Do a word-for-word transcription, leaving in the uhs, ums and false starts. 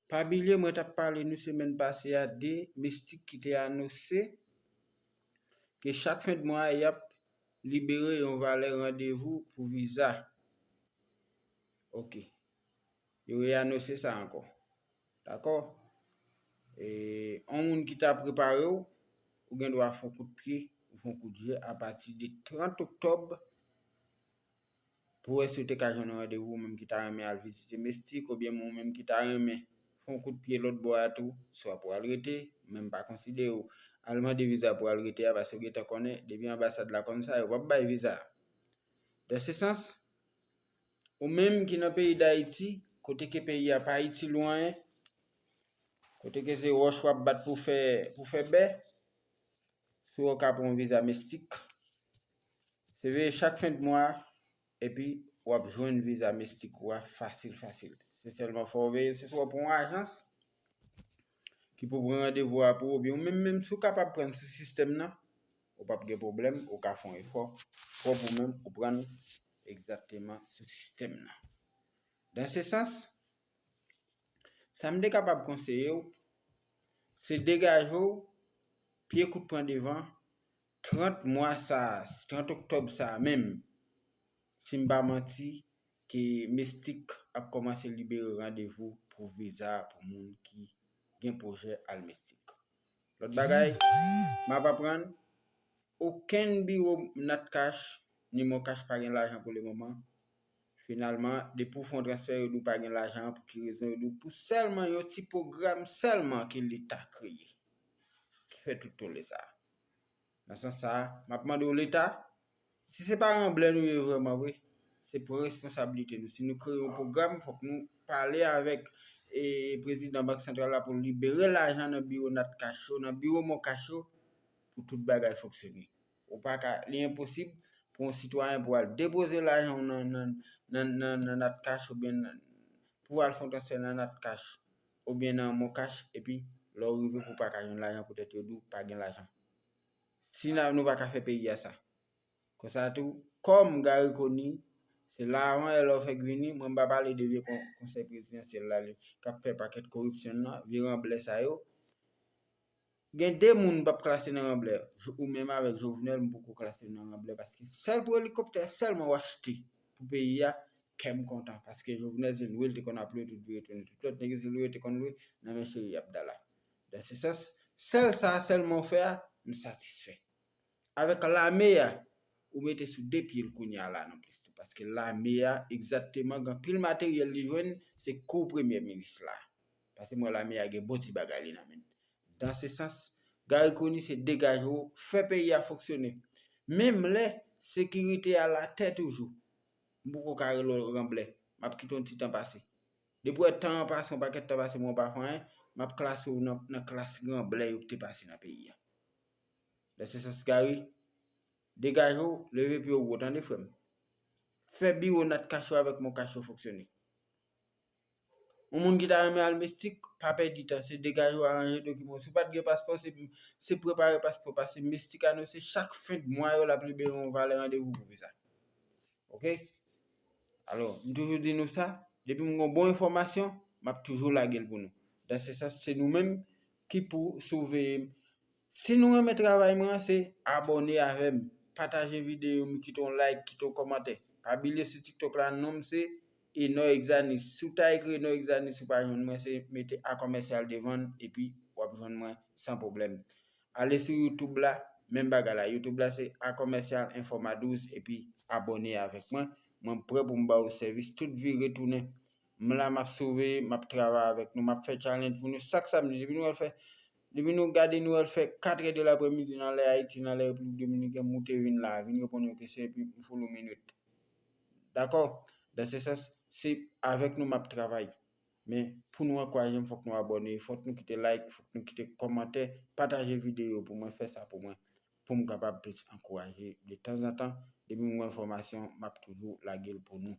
Pa bliye, mwen t ap pale nou semèn pase a de Mystic ki te anonse ke chak fen de mwa, y ap libere yon valè randevou pou viza. Ok. Yo reanonse sa ankò. Dakò? E, yon moun ki ta prepare w, ou gen dwa fè yon kout pye, ou fè yon kout je apati de trant oktòb, pou wè si w te ka jwenn randevou, ou menm ki ta renmen al vizite Mystic, oubyen ou menm ki ta renmen fè yon kout pye lòt bò a tou, swa pou al rete, men m pa konsidere w al mande viza pou al rete a, paske w gentan konnen, depi anbasad la konn sa, yo p ap bay viza. Dans ce sens, ou menm ki nan peyi Dayiti, kote ke peyi a pa itil ou anyen, kote ke se wòch w ap bat pou fè, pou fè bè, si w ka pran yon viza Mystic, se veye chak fen de mwa, epi w ap jwenn viza Mystic ou a fasil, fasil. Se sèlman fò w veye, se swa w pran yon ajans ki pou pran randevou a pou ou, oubyen ou menm, menm si w kapab pran sou sistèm nan, ou p ap gen pwoblèm, ou ka fè yon efò pwòp ou menm, ou pran egzakteman sou sistèm nan. Dans ce sens, sa m te kapab konseye w, se degaje w, pye kout pran devan, trant mwa sa a, trant oktòb sa a menm, si m pa manti, ke Mystic ap kòmanse libere randevou pou viza pou moun ki gen pwojè al Mystic. Lòt bagay, m ap aprann, okenn biwo Natcash ni MonCash pa gen lajan pou le moman. Finalman, depi w fè yon transfè, yo di w pa gen lajan an. Pou ki rezon? Yo di w pou sèlman yon ti pwogram sèlman ke Leta kreye, ki fè tout tole sa a. Nan sans sa a, m ap mande w Leta, si se pa ranblè nou ye vrèman vre, se pran responsablite nou. Si nou kreye yon pwogram, fòk nou pale avèk, e, prezidan Bank Santral la pou libere lajan nan biwo Natcash yo, nan biwo MonCash yo, pou tout bagay fonksyone. Ou pa ka, li enposib pou yon sitwayen pou al depoze lajan w nan, nan, nan, nan, nan Natcash oubyen nan, pou al fè yon transfè nan Natcash oubyen nan MonCash, epi lè w rive pou w pa ka jwenn lajan poutèt yo di w pa gen lajan. Si n a, nou pa ka fè peyi a sa. Konsa tou, kòm Garry Conille, se la avan yè lè w fèk vini, mwen m pa pale de vye kon-, konsèy prezidansyèl la, li, k ap fè pakèt koripsyon nan, vye ranblè sa yo. Gen de moun m p ap klase nan ranblè. Jo-, ou menm avèk Jovenel, m poko klase w nan ranblè, paske sèl pou elikoptè sèlman w achte pou peyi a, kè m kontan, paske Jovenel se lwe l te konn ap lwe tout vire tounen, tout lòt nèg yo se lwe yo te konn lwe nan men Chérif Abdallah. Dans ce sens, sèl sa sèlman w fè a, m satisfè. Avèk lame a, ou mete sou de pye l kounye a la non plis tou, paske lame a, egzakteman, gen anpil materyèl li jwenn, se kou premye minis la. Paske m wè lame a gen bon ti bagay li nan men l. Dans ce sens, Garry Conille se degaje w, fè peyi a fonksyone. Menm lè sekirite a l atè toujou, m poko ka rele w ranblè. M ap kite yon ti tan pase. Depi w wè tan an pase, yon pakèt tan pase, mwen w pa fè anyen, m ap klase w nan, nan klas ranblè yo ki te pase nan peyi a. Dans ce sens, Garry, degaje w, leve pye w wo, tande frè m. Fè biwo Natcash yo avèk MonCash yo fonksyone. Yon moun ki ta renmen al Mystic, pa pèdi tan, se degaje w, aranje dokiman w. Si w pa t gen paspò, se, se prepare paspò, paske Mystic anonse chak fen de mwa yo l ap libere yon valè randevou pou viza. Ok? Alò, m toujou di nou sa, depi m gen yon bon enfòmasyon, m ap toujou lage l pou nou. Dans ce sens, se nou menm ki pou siveye m. Si nou renmen travay mwen an, se abòne avè m, pataje videyo m, kite yon like, kite yon kòmantè. Pa bliye sou TikTok la, non m se Enor Exanis. Si w ta ekri Enor Exanis, ou pa jwenn mwen, se mete a kòmèsyal devan l, epi w ap jwenn mwen san pwoblèm. Ale sou YouTube la, menm bagay la. YouTube la se a kòmèsyal enfòma douz, epi abòne avèk mwen. Mwen prè pou m ba w sèvis tout vire tounen. M la, m ap siveye, m ap travay avèk nou, m ap fè challenge pou nou chak samdi. Depi nou wè l fè, depi nou gade nou wè l fè katrè de laprèmidi nan lè Ayiti, nan lè Repiblik Dominikèn, moute vin la, vin reponn yon kesyon epi m follow minit. Dakò? Dans ce sens, se avèk nou m ap travay. Men pou nou ankouraje m, fòk nou abòne, fòk nou kite like, fòk nou kite kòmantè, pataje videyo pou mwen, fè sa pou mwen, pou m kapab plis ankouraje. De tanzantan, depi m gen enfòmasyon, m ap toujou lage l pou nou.